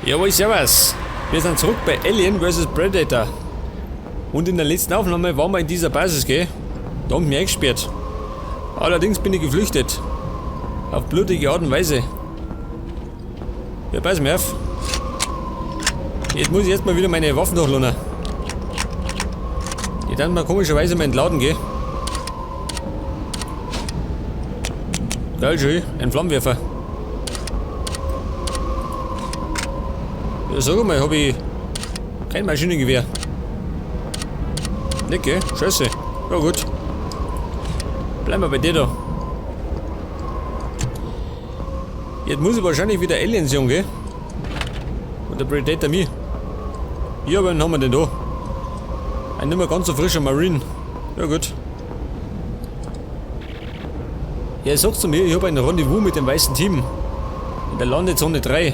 Jawohl, servus. Wir sind zurück bei Alien vs. Predator. Und in der letzten Aufnahme waren wir in dieser Basis, gell? Da haben mich eingesperrt. Allerdings bin ich geflüchtet. Auf blutige Art und Weise. Ja, pass mir auf. Jetzt muss ich erstmal wieder meine Waffen durchladen. Die dann mal komischerweise mal entladen, gell? Geil, schön. Ein Flammenwerfer. Ja, sag mal, hab ich kein Maschinengewehr. Nicht, gell? Scheiße. Ja gut. Bleiben wir bei dir da. Jetzt muss ich wahrscheinlich wieder Aliens jagen, gell? Und der Predator mich. Ja, wen haben wir denn da? Ein nicht mehr ganz so frischer Marine. Ja gut. Ja, er sagt zu mir, ich habe ein Rendezvous mit dem weißen Team. In der Landezone 3.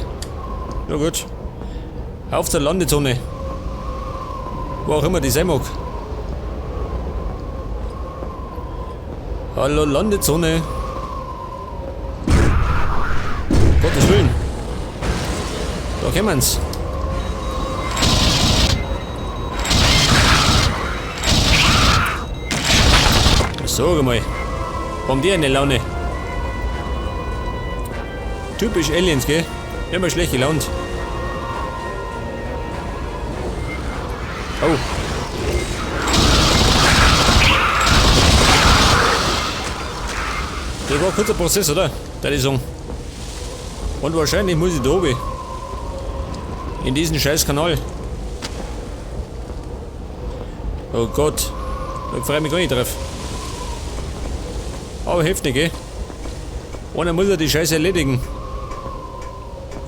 Ja gut. Auf zur Landezone. Wo auch immer die sein mag. Hallo Landezone. Gottes Willen. Da kommen's. Sag mal. Haben die eine Laune? Typisch Aliens, gell? Immer schlecht gelaunt. Oh. Das war ein kurzer Prozess, oder? Der ich sagen. Und wahrscheinlich muss ich da oben. In diesen scheiß Kanal. Oh Gott. Da freue ich mich gar nicht drauf. Aber hilft nicht, gell? Einer muss ja die Scheiße erledigen.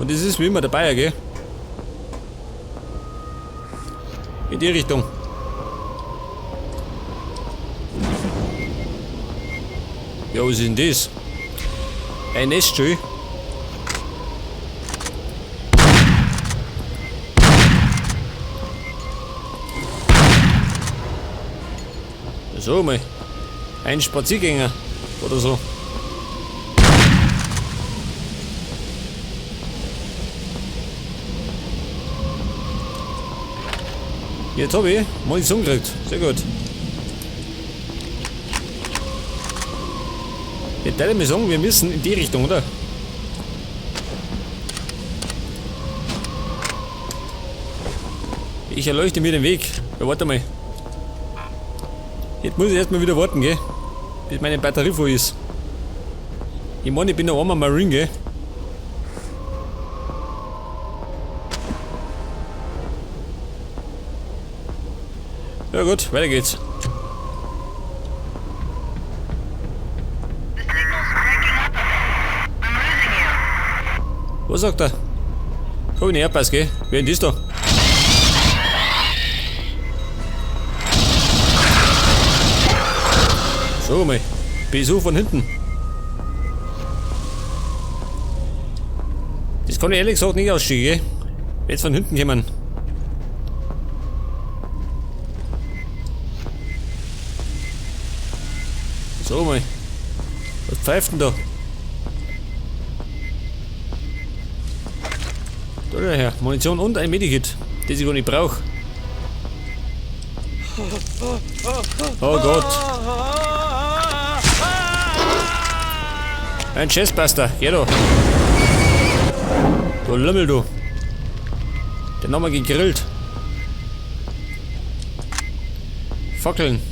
Und das ist wie immer dabei, gell? In die Richtung. Ja, was ist denn das? Ein Nest, schön. So mal. Ein Spaziergänger oder so. Jetzt hab ich Munition gekriegt. Sehr gut. Jetzt darf ich mir sagen, wir müssen in die Richtung, oder? Ich erleuchte mir den Weg. Ja, warte mal. Jetzt muss ich erstmal wieder warten, gell? Bis meine Batterie voll ist. Ich meine, ich bin noch einmal Marine, gell? Ja gut, weiter geht's. Was sagt er? Hab ich nicht aufgepasst, gell? Wer ist denn das da? Schau mal. Besuch von hinten. Das kann ich ehrlich gesagt nicht ausschicken, gell? Jetzt von hinten kommen. So mal. Was pfeift denn da? Da her. Munition und ein Medikit, das ich gar nicht brauche. Oh Gott. Ein Chestbuster, geh doch. Du Lümmel, du. Den haben wir gegrillt. Fackeln.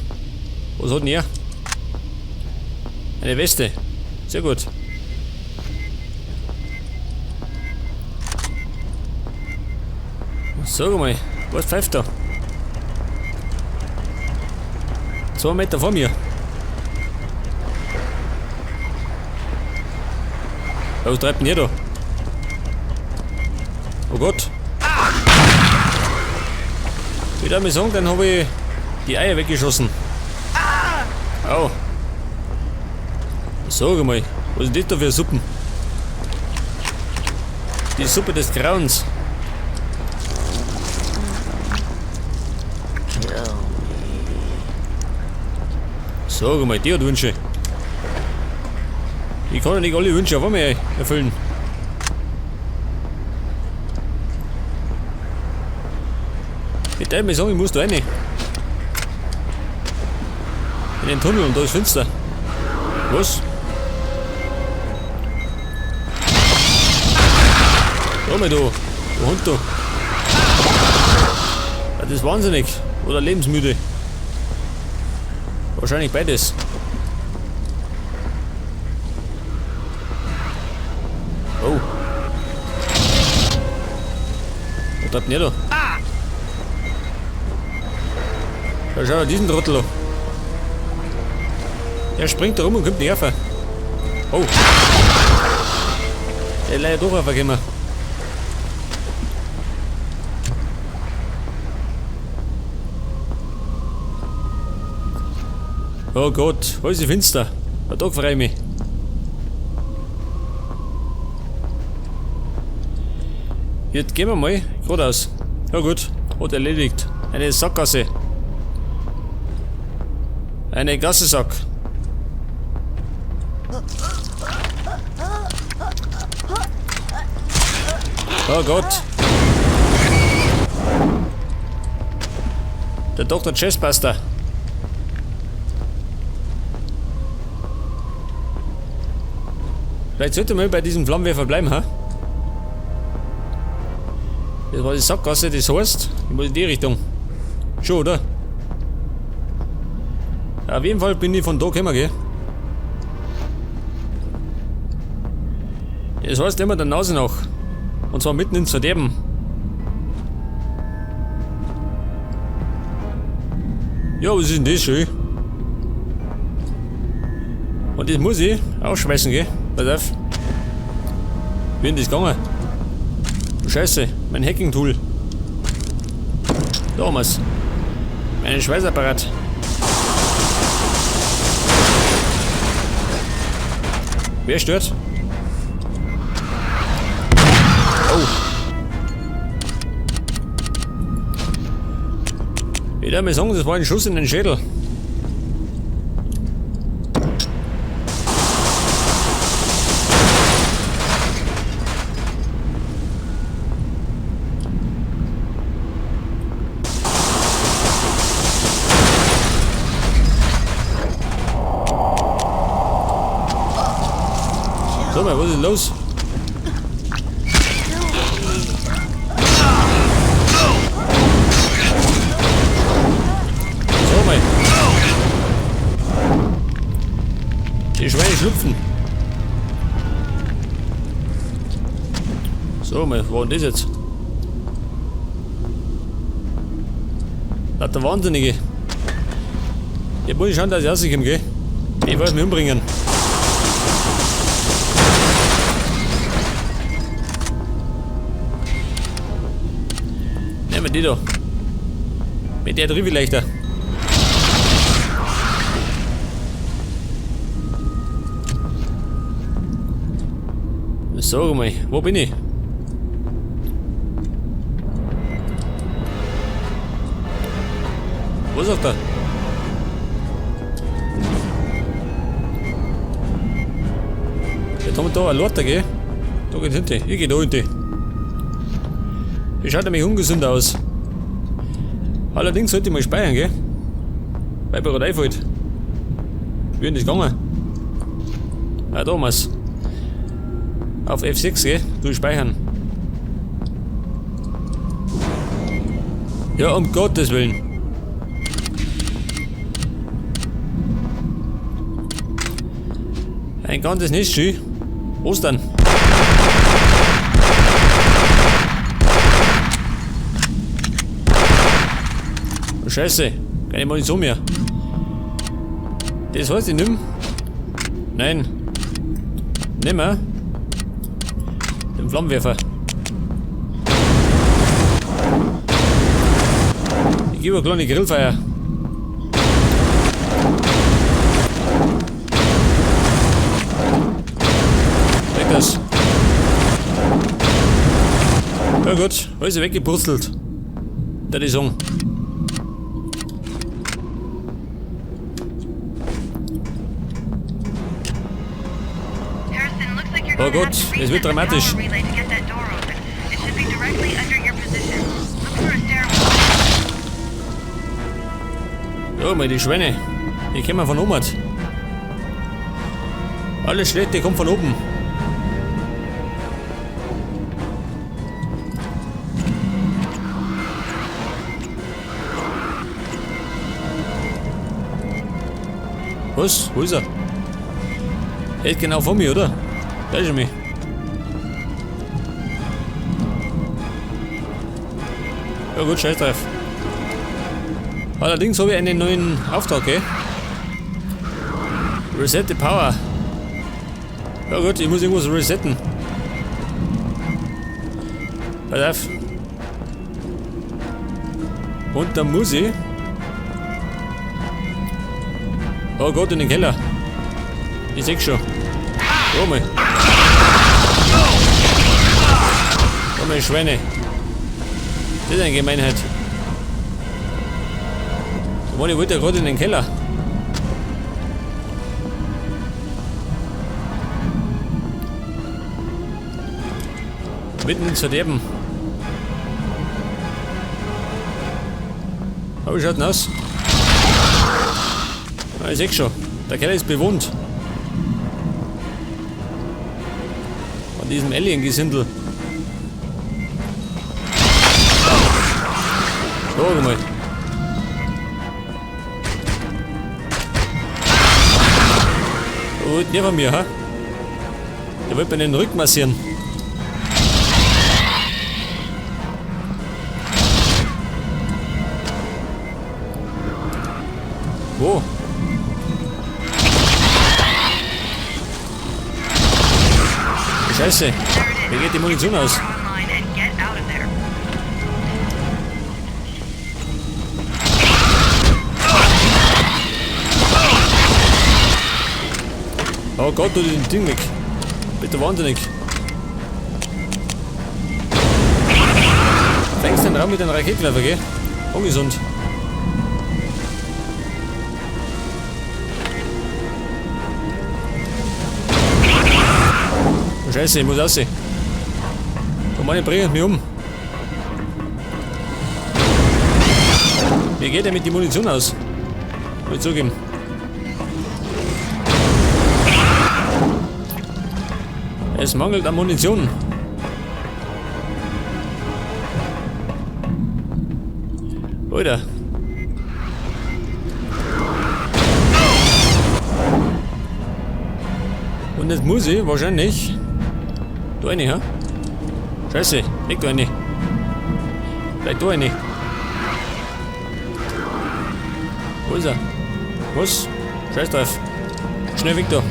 Was hat denn er? Eine Weste. Sehr gut. Sag mal, was pfeift da? 2 Meter vor mir. Was treibt denn ihr da? Oh Gott. Ich würde mal sagen, dann habe ich die Eier weggeschossen. Au. Sag mal, was ist das da für Suppen? Die Suppe des Grauens. Sag mal, die hat Wünsche. Ich kann ja nicht alle Wünsche auf einmal erfüllen. Ich darf mir sagen, ich muss da rein. In den Tunnel und da ist finster. Was? Schau mal da, du Hund da. Das ist wahnsinnig. Oder lebensmüde. Wahrscheinlich beides. Oh. Was treibt denn der da? Schau, schau, diesen Trottel da. Der springt da rum und kommt nicht rauf. Oh. Der ist leider doch raufgekommen. Oh Gott, alles ist finster. Da freue ich mich. Jetzt gehen wir mal geradeaus. Ja gut, hat erledigt. Eine Sackgasse. Eine Gassesack. Oh Gott. Der Dr. Chestbuster. Vielleicht sollte man bei diesem Flammenwerfer bleiben, ha? Das war die Sackgasse, das heißt, ich muss in die Richtung. Schon, oder? Auf jeden Fall bin ich von da gekommen, gell? Das heißt immer der Nase nach. Und zwar mitten ins Verderben. Ja, was ist denn das schön? Und das muss ich aufschmeißen, gell? Pass auf. Wie ist denn das gegangen? Scheiße, mein Hacking-Tool. Da haben wir's. Mein Schweißapparat. Wer stört? Oh. Ich darf mal sagen, das war ein Schuss in den Schädel. Sag mal, was ist los? So mal. Die Schweine schlüpfen. So mal, wo war denn das jetzt? Lauter Wahnsinnige. Jetzt muss ich schauen, dass ich rauskomme, gell? Ich wollte mich umbringen. Nehmen wir die da. Mit der drin leichter. Sag mal, wo bin ich? Wo sagt er? Jetzt haben wir da eine Leiter, gell? Da geht's hinten. Ich geh da hinten. Das schaut nämlich ungesund aus. Allerdings sollte ich mal speichern, gell? Weil mir gerade einfällt. Wie ist denn das gegangen? Ah, da haben wir's. Auf F6, gell? Du speichern. Ja, um Gottes Willen. Ein ganzes Nest, schön. Ostern. Oh, Scheiße, keine Munition mehr. Das heißt, ich nimm. Nein. Nimmer. Den Flammenwerfer. Ich gebe eine kleine Grillfeier. Weg das. Ja gut, alles weggepurzelt. Der ist um. Oh Gott, es wird dramatisch. Da mal die Schweine. Die kommen von oben. Alles Schlechte kommt von oben. Was? Wo ist er? Er ist genau vor mir, oder? Da ist er mich. Ja gut, scheiß drauf. Allerdings habe ich einen neuen Auftrag, gell? Reset the Power. Ja gut, ich muss irgendwas resetten. Pass auf. Und dann muss ich... Oh Gott, in den Keller. Ich seh schon. Oh mal. Oh meine Schweine. Das ist eine Gemeinheit. Der Mann, ich wollte ja gerade in den Keller. Mitten ins Verderben. Aber wie schaut denn aus? Ah, ich seh schon. Der Keller ist bewohnt. Von diesem Alien-Gesindel. Schau mal. Oh, der von mir, ha? Der wollte mir den Rücken massieren. Wo? Scheiße. Mir geht die Munition aus. Oh Gott, tu den Ding weg. Bitte wahnsinnig. Fängst den Raum mit einem Raketenwerfer, gell? Ungesund. Oh, Scheiße, ich muss raus. Oh Mann, ich bringe mich um. Wie geht denn mit der Munition aus? Muss ich zugeben. Es mangelt an Munition. Alter. Und jetzt muss ich wahrscheinlich da rein, ha? Scheiße, leg da rein. Bleib da rein. Wo ist er? Was? Scheiß drauf. Schnell weg da.